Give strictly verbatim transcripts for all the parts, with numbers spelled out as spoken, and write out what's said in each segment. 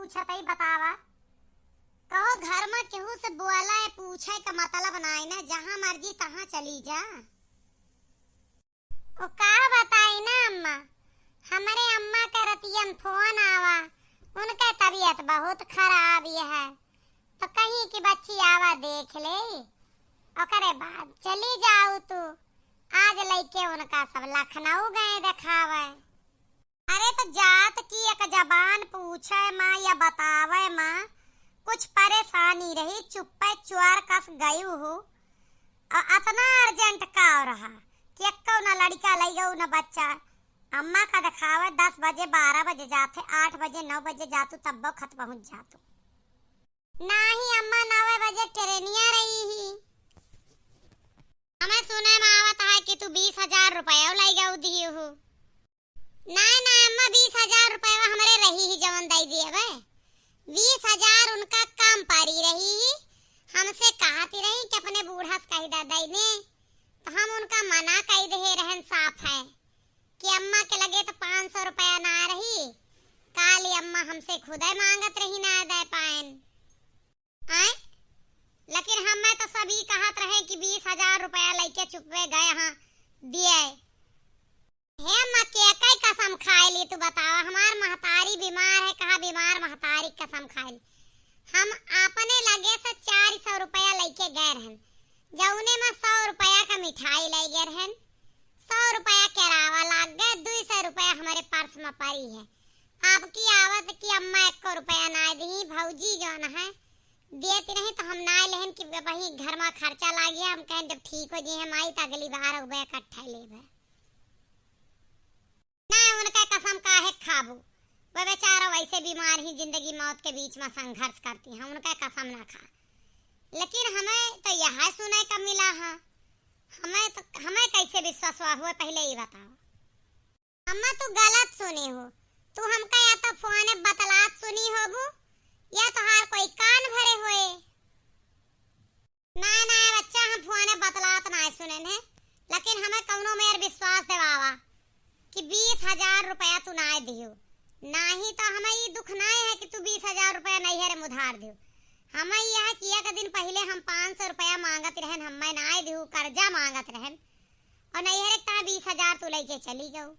पूछत ही बतावा। कहो घर मा केहू से बोले पूछे का मतलब नाई ना, जहाँ मर्जी तहाँ चली जा। ओ का बताई ना अम्मा, हमरे अम्मा के रतियन फोन आवा, उनके तबीयत बहुत खराब है, तो कहीं कि बच्ची आवा देख ले, ओकरे बाद चली जाऊ तू। आज लइके उनका सब लखनऊ गए देखावे। अरे तो जात की एक जबान पूछे मा या बतावे मा कुछ परेशानी रही, चुप्पे चुआर कस गयू हो। और अतना urgent का रहा कि एक्को ना लड़िका लई गऊ ना बच्चा। अम्मा का देखावे दस बजे, बारह बजे जात है, आठ बजे, नौ बजे जातू तब्बो खत पहुँच जातू। नाही अम्मा, नौ बजे ट्रेनिया रही ही। हमें सुने मा आवत है कि तू बीस हजार रुपया लई गऊ दियो हो। ना, ना अम्मा, बीस हजार रुपया हमरे रही ही जवन दई दिए बे। बीस हजार उनका कम परी रही ही, हमसे कहती रही कि अपने बूढ़ा से कही दा दई ने, तो हम उनका मना कही दे रहन साफ है कि अम्मा के लगे तो पाँच सौ रुपया ना रही, काली अम्मा हमसे खुदे मांगत रही ना दे पाएन। आए? लेकिन हमें तो सभी कहत रहे कि बीस हजार रुपया लइके चुपवे गए हाँ दिए। हे अम्मा, के कई कसम खाए ली तू बतावा, हमार महतारी बीमार है, कहा बीमार महतारी कसम खाए ली। हम अपने लगे से चार सौ रुपया लइके गए रहन, जौने मा सौ रुपया का मिठाई लइ गए रहन, सौ रुपया केरावा लाग गए, दुई सौ रुपया हमारे पर्स मा परी है। आपकी आवत की अम्मा एको रुपया ना दी, भौजी जौन है देती नहीं तो हम ना लेहन कि वही घर मा खर्चा लागी है। हम कहन जब ठीक हो जी हम आई तो अगली बार उबे इकट्ठा लेबे। ना उनका कसम काहे खाबू, वह बेचारा वैसे बीमार ही जिंदगी मौत के बीच मा संघर्ष करती हैं, उनका कसम ना खा। लेकिन हमें तो यह सुने का मिला है, हमें तो, हमें कैसे विश्वास हुआ, हुआ पहले ही बताओ। अम्मा, तू गलत सुनी हो। तू हमका या तो फोन बतलात सुनी होबू, या तोहार कोई कान भरे होए। ना, ना बच्चा, हम फोन बतलात ना सुने ने, लेकिन हमें कौनो मेर विश्वास देवावा कि बीस हजार रुपया तू ना दियो। नाही तो हमें ई दुख ना है कि तू बीस हजार रुपया नैहरे मा उधार दियो। हमें यह कि एक दिन पहले हम पाँच सौ रुपया मांगत रहन, हमें ना दियो, कर्जा मांगत रहन। और नैहरे के तहाँ बीस हजार तू लइके चली गऊ।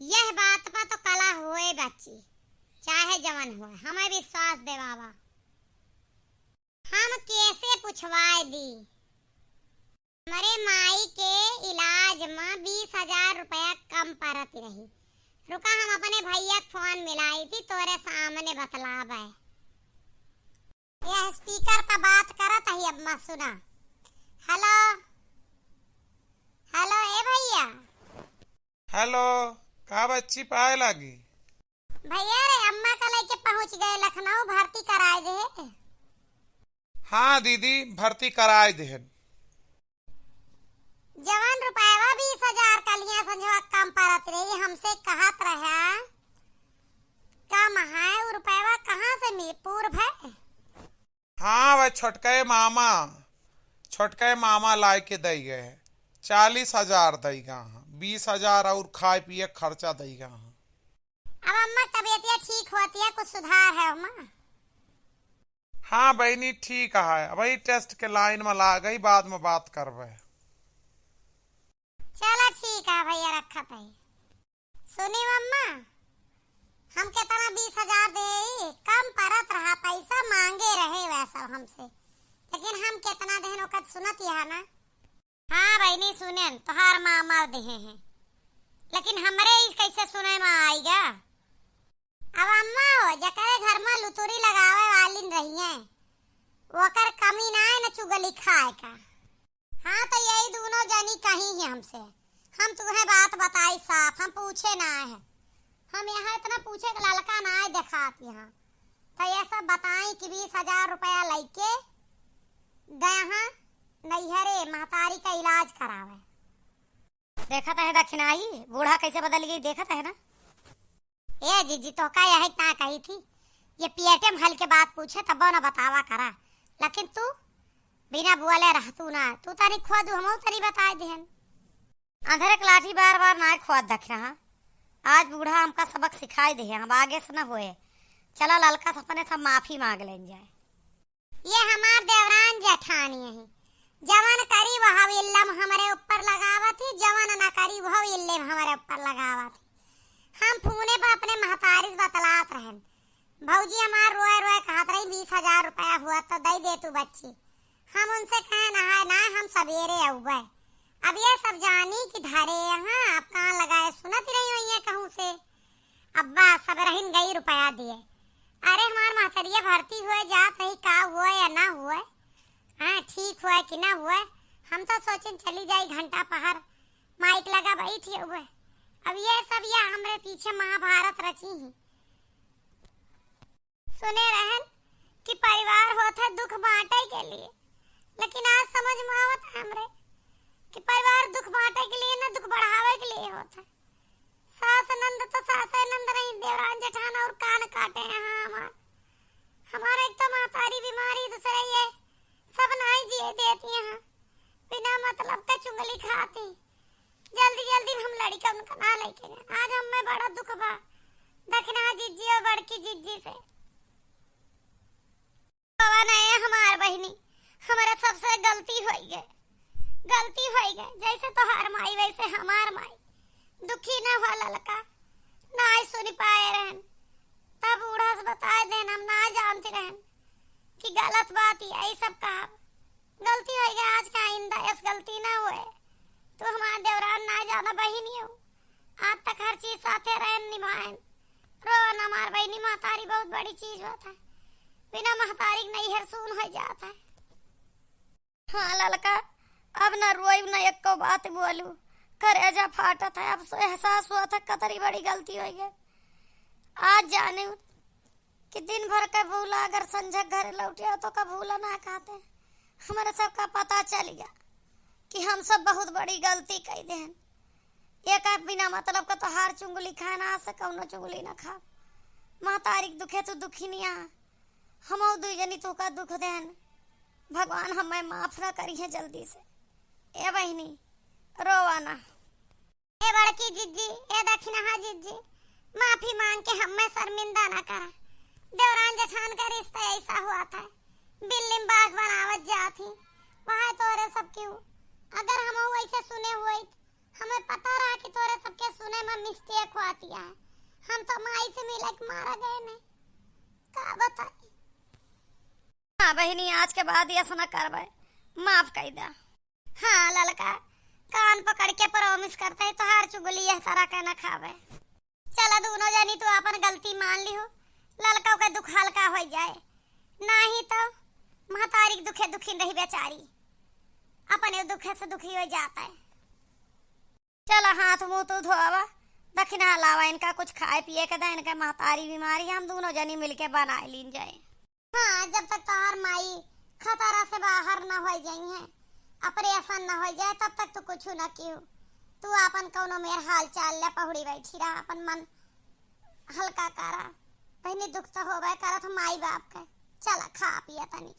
यह बात पर तो कला होए बच्ची, चाहे जवन होए, हमें विश्वास देवावा। हम कैसे पुछवाए दी? हमरे माई के इलाज मा बीस हजार रुपया कम परत रही। रुका, हम अपने भैया के फोन मिलाई थी, तोरे सामने बतलावे। यह स्पीकर पर बात करत ही, अब मत सुना। हेलो, हेलो, ए भैया। हेलो, का बच्ची पाए लागी? भैया रे, अम्मा का लेके पहुँच गए लखनऊ, भर्ती कराए दे। हाँ दीदी, भर्ती कराए देहन। जवन रुपयवा बीस हजार कलिया संझवा कम परत रही, हमसे कहत रहा कम है, उ रुपयवा कहाँ से मिल, पूर्व है? हाँ, वह छोटके मामा, छोटके मामा लाए के दई गए हैं। चालीस हजार दई गा हाँ, बीस हजार और खाए पिए खर्चा दई गा हाँ। अब अम्मा तबीयतिया ठीक होती है, कुछ सुधार है अम्मा? हाँ बहिनी, ठीक है, अबही टेस्ट के लाइन में लाग गई, बाद में बात करबे। चला ठीक है भैया, रखत है। सुनी अम्मा, हम केतना बीस हजार देई, कम परत रहा, पैसा मांगे रहे वह सब हमसे, लेकिन हम केतना देहन ओकर सुनत यह ना। हाँ बहिनी सुनेन, तोहार मामा देहे हैं, लेकिन हमरे ई कैसे सुने में आइगा? अब अम्मा हो, जकरे घर में लुतुरी लगावे वाली रही हैं, ओकर कमी ना है न चुगली खाए का। हाँ, तो यही दोनों जनी कही है हमसे। हम तुम्हें बात बताई साफ, हम पूछे ना है। हम यहाँ इतना पूछे के ललका ना है देखात यहाँ। तो ये सब बताई कि बीस हजार रुपया लइके गए हैं नैहरे महतारी का इलाज करावे। देखत है दखिनाई, बूढ़ा कैसे बदल गई, देखत है ना? ए जीजी, तोहका यही ता कही थी, ये पेटे में हल के बात पूछे तब न बतावा करा, लेकिन तू बिना बोले रहतू ना, तू तनी खोदू, हमहू तनी बताए देहन। अंधरे के लाठी बार बार ना खोद दखिना। आज बूढ़ा हमका सबक सिखाई दे, हम आगे से न होए। चला ललका से अपने सब माफी मांग लेन जाए। ये हमार देवरान जेठानी है, जवन करी वह इल्लम हमरे ऊपर लगावत ही, जवन ना करी वह इल्लम हमरे ऊपर लगावत ही। हम फोने पर अपने महतारी से बतलात रहन, भौजी हमार रोए रोए कहत रही, "बीस हजार रुपया हुआ तो दे दे तू बच्ची।" हम उनसे कहे, "ना है ना, हम सवेरे अउबे।" अब ये सब जानी कि धरे यहाँ, अब कान लगाए सुनत रही हुई है कहूँ से। अब्बा सब रहिन गई रुपया दिए। अरे हमार महतरिया भर्ती हुए जात रही, का हुए या ना हुए, हाँ ठीक हुए कि ना हुए, हम तो सोचिन चली जाई घंटा पहर माइक लगा बैठी हुए। अब ये सब या हमरे पीछे महाभारत रची ही। सुने रहन कि परिवार होत है दुख बांटे के लिए, लेकिन आज समझ में आवत है हमरे कि परिवार दुख बांटे के लिए ना, दुख बढ़ावे के लिए होत है। सास नंद तो सासे नंद रही, देवरान जेठान और कान काटे हैं। हाँ, हमार, हमार एक तो महतारी बीमारी, दूसरे ये सब नाई जिए देती हैं, बिना मतलब के चुंगली खाती। जल्दी जल्दी हम लड़िका उनका ना लेके गए। आज हमें बड़ा दुख बा दखिनहा जिज्जी और बड़की जिज्जी से। बाबा नहीं हमार बहिनी, हमारे सबसे गलती होई गए, गलती होई गए। जैसे तोहार माई वैसे हमार माई। दुखी ना हुआ ललका, ना आई सुनी पाए रहन। तब बूढ़ा से बताए देन, हम ना जानती रहन कि गलत बात ही यही सब कहा। गलती होई गए, आज का आइंदा ऐस गलती ना हुए। तू हमार देवरान ना जाना बहिनी हो, आज तक हर चीज साथे रहन निभाएन। रोवा ना हमार बहिनी, महतारी बहुत बड़ी चीज होत है, बिना महतारी के नैहर सून हो जात है। हाँ ललका, अब ना रोई ना एको बात बोलू, करेजा फाटत है। अब सो एहसास हुआ था कतरी बड़ी गलती होई गए। आज जाने कि दिन भर का भूला अगर संझक घर लौटे हो तो का भूला ना कहते। हमारे सबका पता चल गया कि हम सब बहुत बड़ी गलती कई देहन। ये का बिना मतलब का तोहार चुंगली खाए ना से कौनो चुंगली ना खा। महतारी के दुखे तू दुखी नहीं आ, हम दुई जनी तू का दुख देहन। भगवान हमें माफ ना करी है जल्दी से। ए बहिनी, रोवा ना। ए बड़की जिज्जी, ए दखिनहा जिज्जी, माफी मांग के हमें शर्मिंदा ना करा। देवरान जेठान का रिश्ता ऐसा हुआ था, बिल्ली में बाग बनावत जात ही, वहाँ तोरे सब क्यों? अगर हम वैसे सुने हुए, हमें पता रहा कि तोरे सबके सुने में मिस्टेक हुआ है, हम तो माई से मिले के मारा गए ने। का बताई? हाँ बहिनी, आज के बाद ऐसा ना करबे, माफ कर दा। हाँ ललका, कान पकड़ के प्रॉमिस करते हैं, तोहार चुगली यह तरह का ना खावे। चला दोनों जनी तू अपन गलती मान लिहो, ललका के दुख हल्का हो जाए, नहीं तो महतारी के दुखे दुखी रही बेचारी, अपने दुखे से दुखी हो जाता है। चला हाथ मुंह तू धोवा, दखिनहा लावा, इनका कुछ खाए पिए के दे, इनके महतारी बीमारी, हम दोनों जनी मिलके बनाए लीन जाए। हाँ, जब तक तोहार माई खतरा से बाहर न हो जाई है, ऑपरेशन न हो जाए, तब तक तू कुछ न कियो। तू आपन कौनो मेर हाल चाल ले, पहुड़ी बैठी रहा, अपन मन हल्का करा। बहिनी, दुख तो होबे करत हो माई बाप के। चला खा पिया तनी।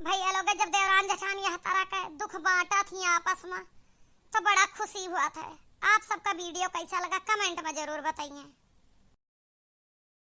भैया लोग, जब देवरान जेठान यह तरह के दुख बांटा थी आपस में, तो बड़ा खुशी हुआ था। आप सबका वीडियो कैसा लगा, कमेंट में जरूर बताइए।